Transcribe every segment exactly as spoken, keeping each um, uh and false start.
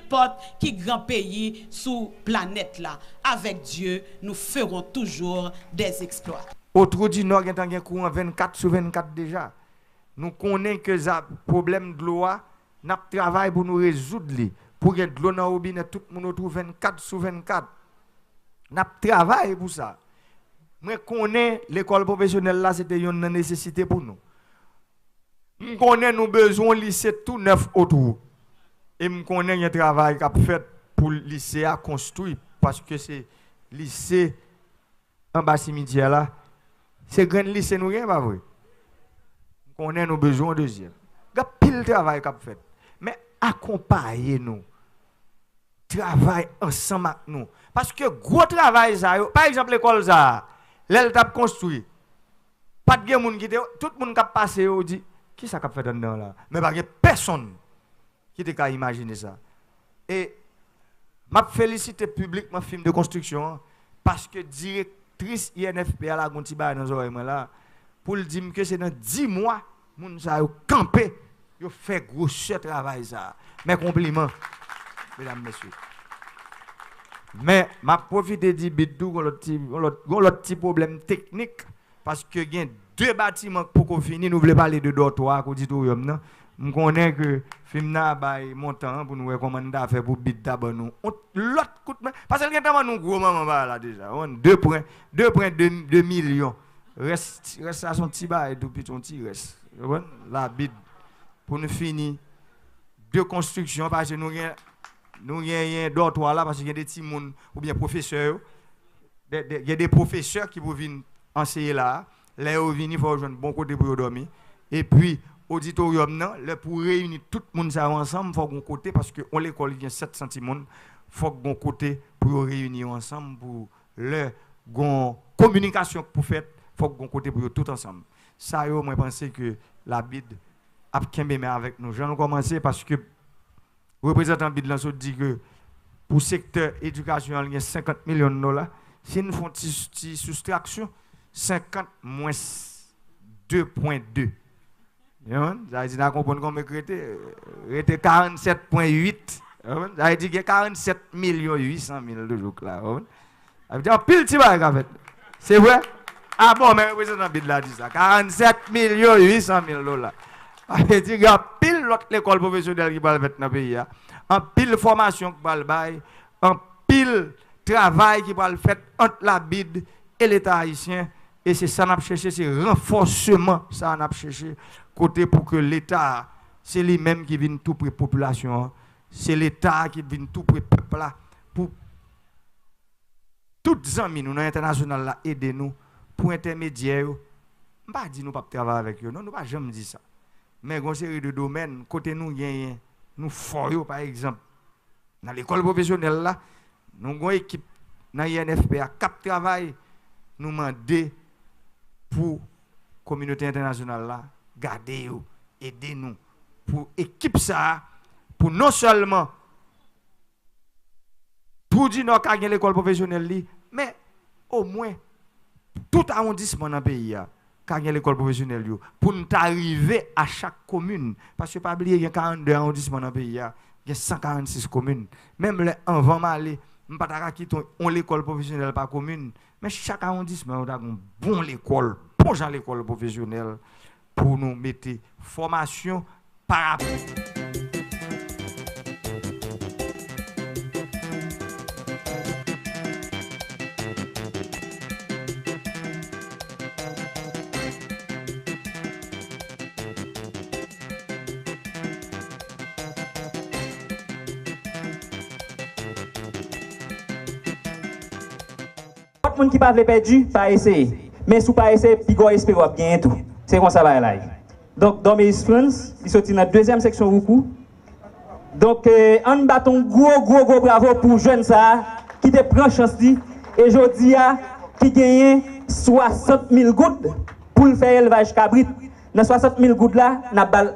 nenpòt ki gran peyi sou planèt la. Avec Dieu, nous ferons toujours des exploits. Otwou di Nò gentan gen kouran vennkat sou vennkat deja. Nou konnen ke za, pwoblèm dlo a, n ap travay pou nou rezoud li, pou gen dlo nan wobinè tout moun Otwou vennkat sou vennkat. N ap travay pou sa. Mwen konnen lekòl pwofesyonèl la se te yonn nan nesesite pou nou. M konnen nou bezwen yon lise tou nèf Otwou. E m konnen gen travay k ap fèt pou lise a konstwi, paske se lise anba simityè la, se grenn lise nou gen, pa vre? M konnen nou bezwen yon dezyèm. Gen anpil travay k ap fèt. Men akonpaye nou. Travay ansanm ak nou. Paske gwo travay sa yo, pa egzanp, lekòl sa a, lè l t ap konstwi, pa t gen moun ki te, tout moun k ap pase yo di, "Kisa k ap fèt anndan an la?" Men pa gen pèsonn ki te ka imajine sa. E m ap felisite piblikman fim de konstriksyon an, paske direktris I N F P a lage yon ti bagay nan zòrèy mwen la, pou l di m ke se nan dis mwa, moun sa yo kanpe, yo fè gwosè travay sa a. Men konpliman, medam, mesye. Men, m ap pwofite di Bid tou, gon lòt ti, gon lòt, gon lòt ti pwoblèm teknik, paske gen de batiman k poko fini, nou vle pale de dòtwa ak oditoryòm nan. M konnen ke fim nan a bay montan an pou nou wè kòman n ta fè pou Bid ta ban nou yon lòt kout men. Paske l gentan ban nou gwo manman bagay la deja. Ou konprann? De pwen, de pwen de, de milyon. Rès, rès la se yon ti bagay tou piti, yon ti rès. Ou konprann? La Bid. Pou nou fini de konstriksyon, paske nou gen, nou genyen dòtwa la, paske gen de timoun oubyen pwofesè yo, de, de, gen de pwofesè ki pou vin anseye la a. Lè yo vini, fò yo jwenn bon kote pou yo dòmi. Epi, oditoryòm nan, lè pou reyini tout moun sa yo ansanm, fò gen yon kote, paske yon lekòl ki gen sèt san timoun, fòk gen yon kote pou yo reyini yo ansanm, pou lè gen yon kominikasyon k pou fèt, fòk gen yon kote pou yo tout ansanm. Sa yo, mwen panse ke Labid ap kenbe men avèk nou. Jan nou kòmanse, paske reprezantan Bid lan sot di ke pou sektè edikasyon an, li gen senkant milyon dola. Si n fè yon ti, ti soustraksyon, senkant mwens de pwen de. Ou konprann? Sa vle di, n a konprann kòman k rete, rete karannsèt pwen uit. Ou konprann? Sa vle di, gen karannsèt milyon uit san mil toujou k la. Ou konprann? Sa vle di, anpil ti bagay ka fèt. Se vre? A bon, men reprezantan Bid la di sa. Karannsèt milyon uit san mil dola. Sa vle di, gen anpil lòt lekòl pwofesyonèl ki pral fèt nan peyi a. Anpil fòmasyon ki pral bay. Anpil travay ki pral fèt ant Labid e Leta ayisyen. E se sa n ap chèche, se ranfòseman sa a n ap chèche. Kote pou ke Leta a, se li menm ki vin tou pre popilasyon an. Se Leta a ki vin tou pre pèp la. Pou tout zanmi nou nan entènasyonal la ede nou, pou entèmedyè yo, m pa di nou p ap travay avèk yo, non, nou pa janm di sa. Men gen yon seri de domèn kote nou genyen, nou fò yo, pa egzanp, nan lekòl pwofesyonèl la, nou gen yon ekip nan I N F P a k ap travay, nou mande pou kominote entènasyonal la gade yo, ede nou, pou ekip sa a, pou non sèlman Twou di Nò ka gen lekòl pwofesyonèl li, men omwen tout awondisman nan peyi a ka gen lekòl pwofesyonèl yo, pou n ta rive a chak komin. Paske pa bliye, gen karannde awondisman nan peyi a, gen san karannsis komin. Menm lè anvan m ale, m pa ta ka kite yon, yon lekòl pwofesyonèl pa komin, men chak awondisman yo ta gen yon bon lekòl, bon jan lekòl pwofesyonèl, pou nou mete fòmasyon pa rapò. Nenpòt moun ki pa vle pèdi, pa eseye. Men si w pa eseye, piga w espere w ap genyen tou. Se konsa bagay la ye. Donk, Dorméus Frantz, li soti nan dezyèm seksyon Woukou. Donk, eh, ann bat yon gwo, gwo, gwo bravo pou jèn sa a ki te pran chans li e jodi a ki genyen swasant mil goud pou l fè elvaj kabrit. Nan swasant mil goud la, n ap ba l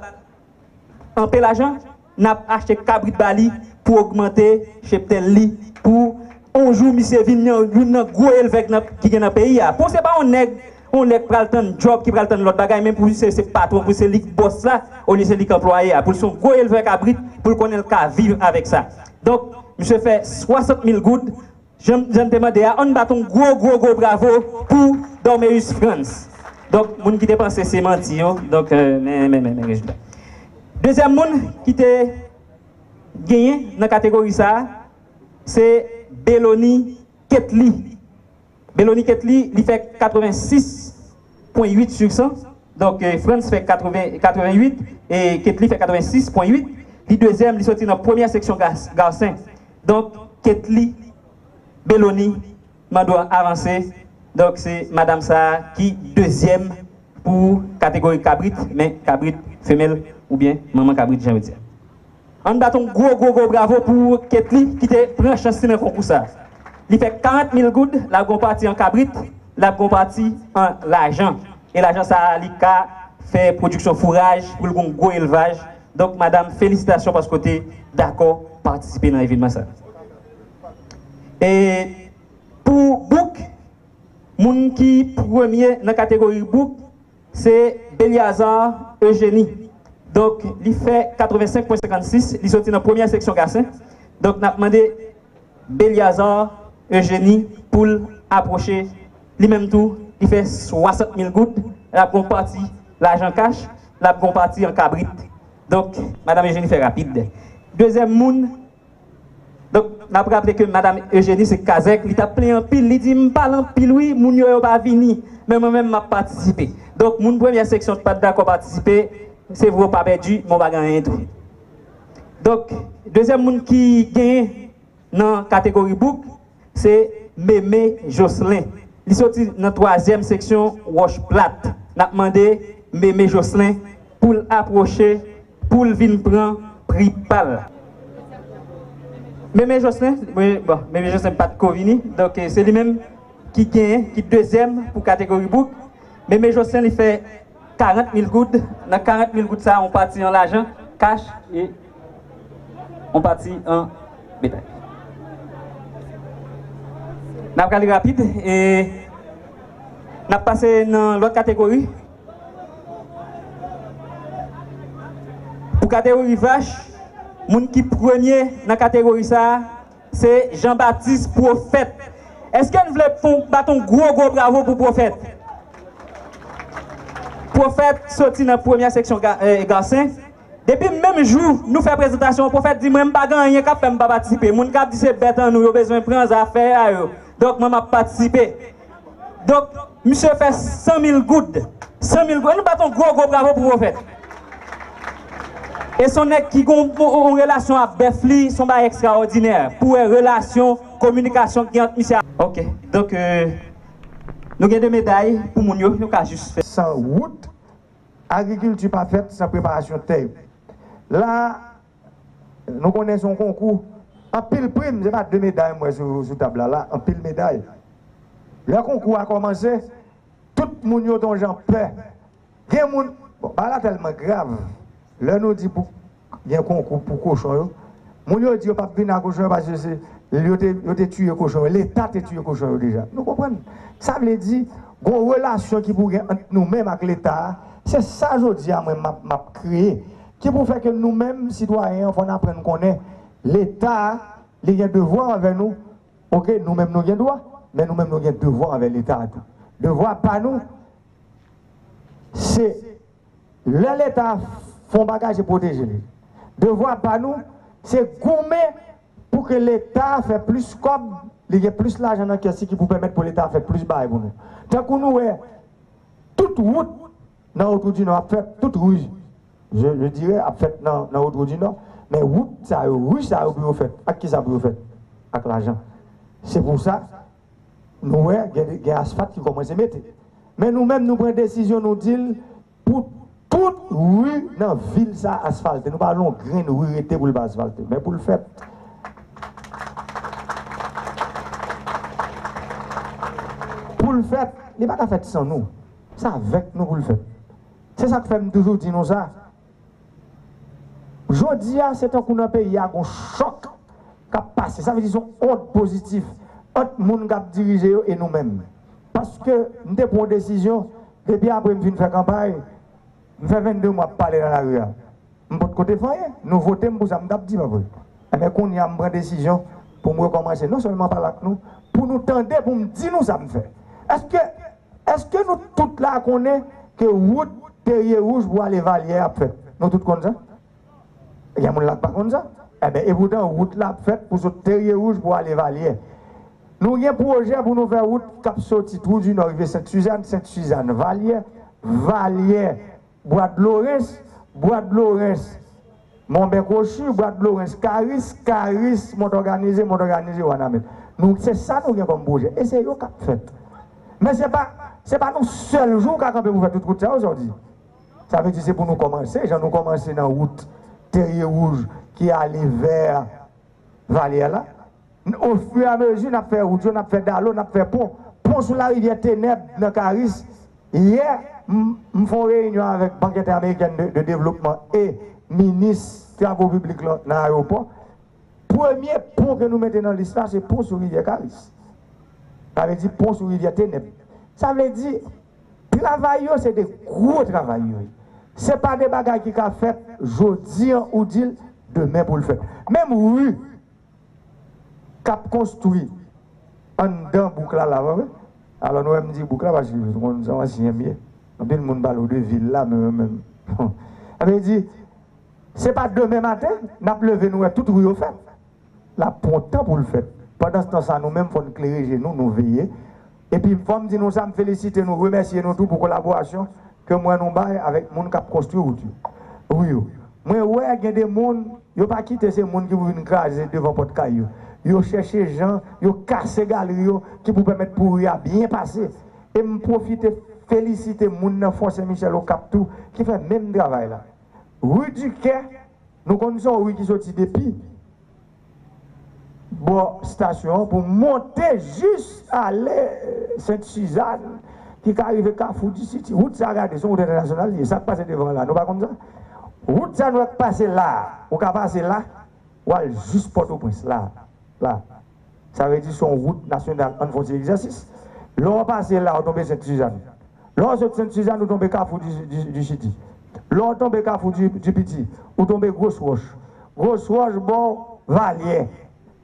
anpe lajan, n ap achte kabrit ba li pou ogmante cheptèl li, pou yon jou misye vin yon, youn nan gwo elvè k nan, ki gen nan peyi a. Pou se pa yon nèg, yon nèg k pral tann djòb, ki pral tann lòt bagay, men pou se, se patwon, pou se li k bòs la, olye se li k anplwaye a. Pou l se yon gwo elvè kabrit, pou l konnen l ka viv avèk sa. Donk, misye fè swasant mil goud. Jan, jan m te mande a, ann bat yon gwo, gwo, gwo bravo pou Dormeus Frantz. Donk, moun ki te panse se manti yo, donk, euh, men, men, men, men rezilta. Dezyèm moun ki te genyen nan kategori sa a, se Belony Ketly. Belony Ketly, li fè katrevensis pwen uit sou san. Donk, eh, Frantz fè katreven, katrevenuit e Ketly fè katrevensis pwen uit. Li dezyèm, li soti nan premyè seksyon gas, gasen. Donk, Ketly, Belony, mande w avanse. Donk, se madanm sa a ki dezyèm pou kategori kabrit, men kabrit femèl oubyen manman kabrit, jan yo di a. Ann bat yon gwo, gwo, gwo bravo pou Ketly ki te pran chans li nan konkou sa. Li fè karant mil goud, l ap gon pati an kabrit, l ap gon pati an lajan. E lajan sa a, li ka fè pwodiksyon fouraj pou l gon gwo elvaj. Donk, madanm, felisitasyon paske w te dakò patisipe nan evènman sa. E pou bouk, moun ki premye nan kategori bouk, se Beliazar Eugénie. Donk, li fè katrevensenk pwen senkannsis, li soti nan premyè seksyon gasen. Donk, n ap mande Beliazar Eugénie pou l apwoche. Li menm tou, li fè swasant mil goud, l ap gon pati lajan kach, l ap gon pati an kabrit. Donk, madanm Eugénie fè rapid. Dezyèm moun, Donk, n ap raple ke madanm Eugénie se kazèk, li t ap plenyen anpil, li di, "M pale anpil wi, moun yo, yo pa vini, men mwen menm, m ap patisipe." Donk, moun premyè seksyon ki pa t dakò patisipe, se vre w pa pèdi, men w pa gen anyen tou. Donk, dezyèm moun ki genyen nan kategori bouk, se Mémé Jocelyn. Li soti nan twazyèm seksyon Wòch Plat. N ap mande Mémé Jocelyn pou l apwoche, pou l vin pran pri pa l. Mémé Jocelyn, wi, bon, Mémé Jocelyn pa t ko vini, donk, eh, se li menm ki genyen, ki dezyèm pou kategori bouk. Mémé Jocelyn, li fè karant mil goud. Nan karant mil goud sa a, yon pati an lajan, kach, e yon pati an betay. N ap prale rapid e n ap pase nan lòt kategori. Pou kategori vach, moun ki premye nan kategori sa a, se Jean Baptiste Prophète. Èske n vle fon, bat yon gwo, gwo bravo pou Pwofèt? Pwofèt soti nan premyè seksyon ga-, eh, gasen. Depi menm jou nou fè prezantasyon an, Pwofèt di, "Mwen, m pa gen anyen k ap fè m pa patisipe." Moun k ap di se bèt an nou, yo bezwen pran zafè a yo. Donk, mwen, m ap patisipe. Donk, misye fè san mil goud. San mil goud. Nou bat yon gwo, gwo bravo pou Pwofèt. E se yon nèg ki gen yon, yon, yon relasyon ak bèf li, se yon bagay ekstraòdinè. Pou wè relasyon, kominikasyon ki gen ant misye a. Ok. Donk, euh, nou gen de meday pou moun yo, nou ka jis fè. San wout, agrikilti pa fèt san preparasyon tè yo. La, nou konnen se yon konkou. Anpil prim, se pa de meday m wè sou, sou tab la, la, anpil meday. Lè konkou a kòmanse, tout moun yo te yon jan pè. Gen moun, bon, bagay la tèlman grav. Lè nou di pou gen konkou pou kochon yo, moun yo di yo p ap vin a kochon yo paske se, yo te, yo te tiye kochon yo, Leta te tiye kochon yo deja. Nou konprann? Sa vle di, gon relasyon ki pou gen ant nou menm ak Leta a, se sa jodi a mwen m ap, m ap kreye. Ki pou fè ke nou menm, sitwayen an, fò n aprann konnen Leta a, li gen devwa anvè nou. Ok, nou menm nou gen dwa, men nou menm nou gen devwa anvè Leta a tou. Devwa pa nou, se lè Leta fè yon bagay, se pwoteje li. Devwa pa nou, se goumen pou ke Leta fè plis kòb, li gen plis lajan nan kès li ki pou pèmèt pou Leta fè plis bagay pou nou. Tankou nou wè, tout wout nan Wout Nò ap fèt, tout ri, je, je dirais, ap fèt nan, nan Wout Nò. Men wout sa yo, ri sa yo pou yo fèt, ak ki sa pou yo fèt? Ak lajan. Se pou sa, nou wè, gen, gen asfalt ki kòmanse mete. Men nou menm, nou pran desizyon, nou di l, pou tout ri nan vil sa asfalte. Nou pa lè yon grenn ri rete pou l pa asfalte. Men pou l fèt, pou l fèt, li pa ka fèt san nou. Se avèk nou pou l fèt. Se sa k fè m toujou di nou sa. Jodi a, se tankou nan peyi a, gon chòk k ap pase. Sa vle di se yon ond pozitif ant moun k ap dirije yo e nou menm. Paske m te pran yon desizyon, depi apre m fin fè kanpay, m fè vennde mwa ap pale nan lari a. M potko te fè anyen. Nou vote m pou sa m t ap di, pa vre? Ebyen, kounye a m pran desizyon pou m rekòmanse, non sèlman pale ak nou, pou nou tande, pou m di nou sa m fè. Èske, èske nou tout la konnen ke wout Terye Wouj pou ale Valyè ap fèt? Nou tout konn sa? Gen moun la k pa konn sa? Ebyen, epoutan, wout la ap fèt pou sot Terye Wouj pou ale Valyè. Nou gen pwojè pou nou fè wout k ap soti Twou di Nò rive Sent Sizàn, Sent Sizàn Valyè, Valyè Bwa Dlorens, Bwa Dlorens Monben Kwochi, Bwa Dlorens Karis, Karis Mont Òganize, Mont Òganize Wanament. Nou, se sa nou gen kòm pwojè. E se yo k ap fèt. Men se pa, se pa nou sèl jou w ka kanpe pou fè tout wout sa yo, sa w di. Sa vle di se pou nou kòmanse, jan nou kòmanse nan wout Terye Wouj ki ale vè Valyè la. Ofiramezi n ap fè wout yo, n ap fè dalo, n ap fè pon. Pon sou larivyè Tenèb nan Karis. Yè, m, m fè yon reyinyon avèk Bank Entèamerikèn de, de Devlopman e minis travo piblik lan nan ayewopò. Premye pon ke nou mete nan lis la, se pon sou rivyè Karis. Sa vle di pon sou rivyè Tenèb. Sa vle di, travay yo, se de gwo travay yo ye. Se pa de bagay ki ka fèt jodi an ou di l demen pou l fèt. Menm ri k ap konstwi anndan bouk la, la, pa vre? Alò, nou wè m di bouk la, paske nou konn se yon ansyen m ye. Anpil moun pale w de vil la, men mwen menm. Sa vle di, se pa demen maten, n ap leve, nou wè tout ri yo fèt. L ap pran tan pou l fèt. Pandanstan sa, nou menm, fò n klere je nou, nou veye. Epi, fò m di nou sa, m felisite nou, remèsye nou tou pou kolaborasyon ke m wè nou bay avèk moun k ap konstwi wout yo. Wi yo. Mwen wè gen de moun, yo pa kite se moun ki pou vin kraze devan pòt kay yo. Yo chèche jan, yo kase galri yo ki pou pèmèt pou ri a byen pase. E m pwofite felisite moun nan Fon Sen Michèl Okap tou ki fè menm travay la. Ri Dikè, nou konn se yon ri ki soti depi bò estasyon an pou monte jis ale Sent Sizàn, ki ka rive Kafou di Siti. Wout sa, gade, se yon wout entènasyonal li ye. Sa k pase devan la, nou pa konn sa? Wout sa nou wè k pase la, ou ka pase la, w al jis Pòtoprens la, la. Sa vle di se yon wout nasyonal, ann fè yon ti egzèsis. Lè w pase la, w tonbe Sent Sizàn. Lè w sot Sent Sizàn, ou tonbe Kafou di, di, di Siti. Lè w tonbe Kafou di, di Piti, ou tonbe Gwo Wòch. Gwo Wòch bò Valyè.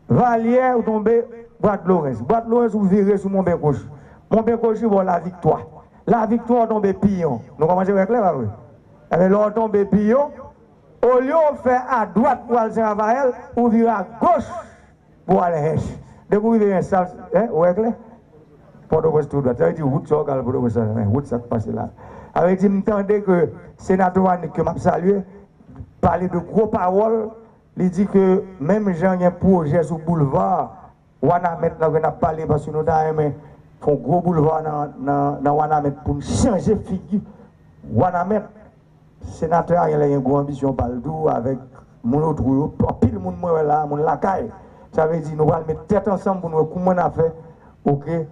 Valyè, ou tonbe Bwa Dlorens. Bwa Dlorens, ou vire sou Monben Kwochi. Monben Kwochi bò Laviktwa. Laviktwa, ou tonbe Piyon. Nou kòmanse wè klè, pa vre? Ebyen, lè w tonbe Piyon, olye w fè adwat pou al Sen Rafayèl, ou vire agoch pou al Hench. Depi w rive Hench, sa, en, ou wè klè? Pòtoprens tou dwat. Sa vle di wout sa w ka al Pòtoprens la, men wout sa k pase la. Sa vle di m tande ke senatè Annick ke m ap salye, pale de gwo pawòl, li di ke menm jan gen pwojè sou boulva Wanament la ke n ap pale, paske nou ta renmen fè yon gwo boulva nan, nan, nan Wanament pou n chanje figi Wanament. Senatè a genlè gen gwo anbisyon pa l tou avèk moun otou yo. Anpil moun mwen wè la, moun lakay. Sa vle di nou pral met tèt ansanm pou nou wè kouman n a fè, oke,